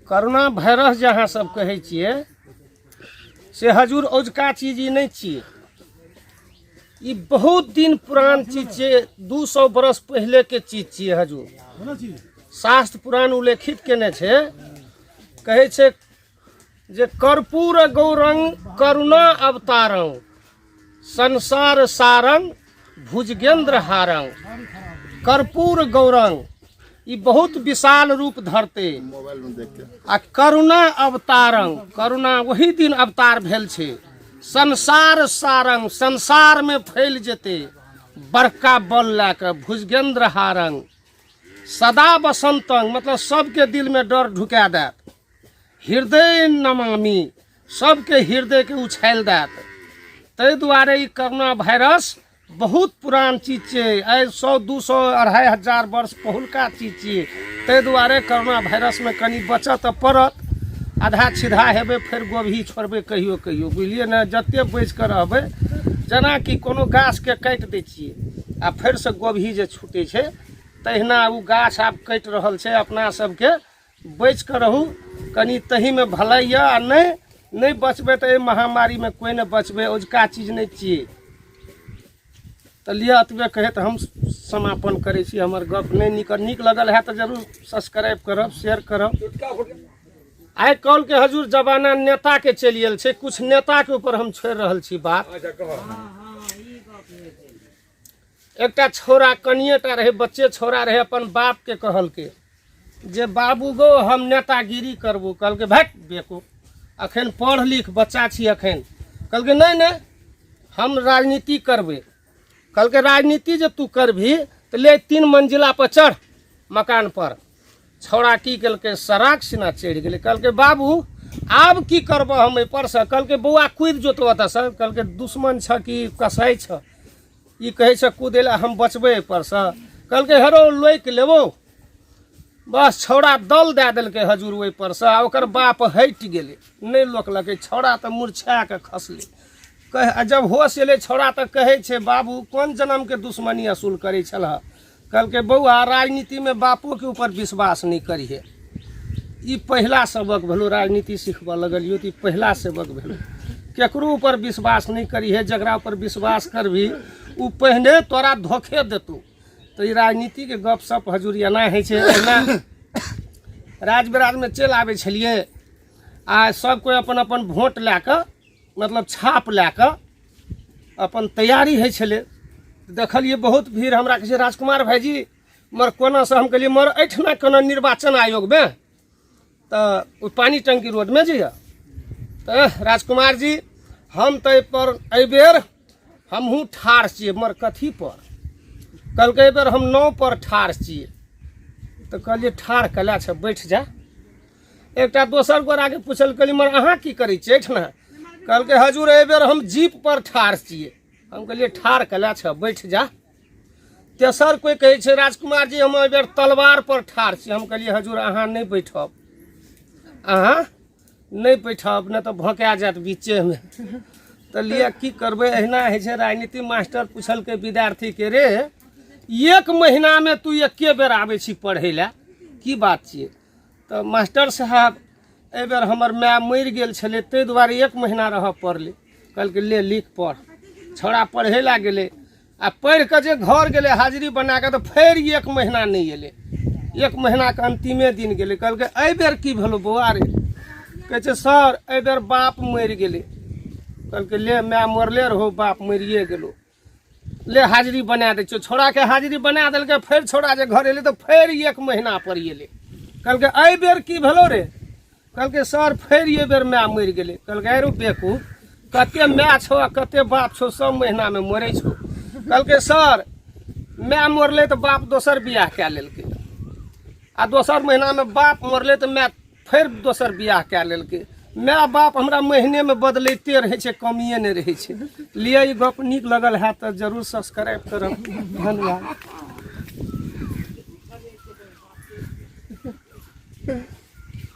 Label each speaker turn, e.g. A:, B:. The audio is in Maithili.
A: करोना वायरस जे अहाँ सब कहै छियै से हजूर औजका चीज ई नहि छियै। ई बहुत दिन पुरान चीज छियै, 200 बरस पहिले के चीज छियै हजूर। शास्त्र पुराण उल्लेखित केने छै, कहै छै जे कर्पूर गौरंग करुणा अवतारं संसार सारंग भुजगेंद्र हारंग। कर्पूर गौरंग ई बहुत विशाल रूप धरते आ करुणा अवतारंग, करुणा वही दिन अवतार भेल छै। संसार सारंग संसार में फैल जेते बड़का बल लए कऽ भुजगेंद्र हारंग सदा बसंतंग, मतलब सबके दिल में डर ढुका देत। हृदय नमामि, सबके हृदयके उछालि देत। ताहि दुआरे ई करोना वायरस बहुत पुरान चीज छै, आइ 100 200 2500 वर्ष पहिलुका चीज छियै। ताहि दुआरे करोना वायरसमे कनि बचऽ तऽ पड़त, आधा छिधा हेबै, फेर गोभी छोड़बै कहियो कहियो, बुझलियै ने। जतेक बचि कऽ रहबै, जेनाकि कोनो गाछके काटि दै छियै आ फेरसँ गोभी जे छूटै छै, तहिना ओ गाछ आब कटि रहल छै। अपना सबके बचि कऽ रहू कनि, तहीमे भलाइ यऽ। आ नहि बचबै तऽ एहि महामारीमे कोइ नहि बचबै, औजका चीज नहि छियै। तऽ लिअ, एतबे कहैत हम समापन करै छी। हमर गप नहि नीक नीक लगल हैत तऽ जरूर सब्सक्राइब करब, शेयर करब। आइ काल्हिके हजूर जमाना नेताके चलि गेल छै, किछु नेताके ऊपर हम छोड़ि रहल छी बात। एकटा छौड़ा कनिएटा रहै, बच्चे छौड़ा रहै, अपन बापके कहलकै जे बाबू गो हम नेतागिरी करबो। कहलकै भाइ बेको, अखन पढ़ लिख, बच्चा छी अखन। कहलकै नहि नहि, हम राजनीति करबै। कहलकै राजनीति जे तू करबही तऽ ले 3 मंजिला पर चढ़ मकान पर। छौड़ा की केलकै, सराक सिना चढ़ि गेलै। कहलकै बाबू आब की करबह हम एहिपर से? कहलकै बौआ कुदि जोतो ओतऽसँ। कहलकै दुश्मन छ कि कसाइ छ, ई कहै छै कूदै लए, हम बचबै एहिपरसँ? कहलकै हेरो लोकि लेबौ। बस छौड़ा दल दए देलकै हजूर ओहिपरसँ, आ ओकर बाप हटि गेलै, नहि लोकलकै। छौड़ा तऽ मुरछा कऽ खसलै। कह आ जब होश एलै छौड़ा तऽ कहै छै बाबू कोन जन्मके दुश्मनी असूल करै छलह? कहलकै बौआ राजनीतिमे बापोके ऊपर विश्वास नहि करिहे। ई पहिला सबक भेलो, राजनीति सिखबऽ लगलियौ तऽ ई पहिला सबक भेलो, केकरो ऊपर विश्वास नहि करिहे। जकरा ऊपर विश्वास करबही ओ पहिने तोरा धोखे देतौ। तऽ ई राजनीतिके गप सप हजूर एना होइ छै। एना राज बिराजमे चलि आबै छलियै आ सब कोइ अपन अपन वोट लए कऽ, मतलब छाप लए कऽ अपन तैयारी होइ छलै। देखलियै बहुत भीड़। हमरा कहै छै राजकुमार भाइजी मर कोनासँ? हम कहलियै मर एहिठिना कोना निर्वाचन आयोगमे, तऽ ओ पानी टंकी रोडमे जे यऽ। तऽ राजकुमार जी हम तऽ एहिपर एहिबेर हमहूँ ठाढ़ छियै। मर कथी पर? कहलकै एहिबेर हम नाव पर ठाढ़ छियै। तऽ कहलियै ठाढ़ कला छै, बैठ जा। एकटा दोसर गोराके पुछल, कहलियै मर अहाँ की करै छियै एहिठिना? कहलकै हजूर एहिबेर हम जीप पर ठाढ़ छियै। हम कहलियै ठाढ़ कला छै, बैठ जा। तेसर कोइ कहै छै राजकुमार जी हम एहिबेर तलवार पर ठाढ़ छी। हम कहलियै हजूर अहाँ नहि बैठब, अहाँ नहि बैठब, नहि तऽ भोंका जायत बीचेमे। तऽ लिअ की करबै, एहिना होइ छै राजनीति। मास्टर पुछलकै विद्यार्थीके, रे एक महीनामे तू एके बेर आबै छी पढ़ै लए, की बात छियै? तऽ मास्टर साहब एहिबेर हमर माय मरि गेल छलै, ताहि दुआरे एक महीना रहऽ पड़लै। कहलकै ले लिख पढ़। छौड़ा पढ़ै लए गेलै आ पढ़ि कऽ जे घर गेलै हाजिरी बना कऽ, तऽ फेर एक महीना नहि एलै। एक महीनाके अन्तिमे दिन गेलै। कहलकै एहिबेर की भेलौ बौआ रे? कहै छै सर एहिबेर बाप मरि गेलै। कहलकै ले माय मरले रहो, बाप मरिए गेलो, ले हाजिरी बना दै छियौ। छौड़ाके हाजिरी बना देलकै। फेर छौड़ा जे घर एलै तऽ फेर एक महीना पर एलै। कहलकै एहिबेर की भेलौ रे? कहलकै सर फेर एहि बेर माय मरि गेलै। कहलकै अरे बेकूफ, कते माय छौ आ कते बाप छौ, सब महीनामे मरै छौ। कहलकै सर माय मरलै तऽ बाप दोसर बियाह कए लेलकै, आ दोसर महीनामे बाप मरलै तऽ माय फेर दोसर बियाह कए लेलकै। माय बाप हमरा महीनेमे बदलैते रहै छै, कमिए नहि रहै छै। लिअ ई गप नीक लगल हैत तऽ जरूर सब्सक्राइब करब। धन्यवाद।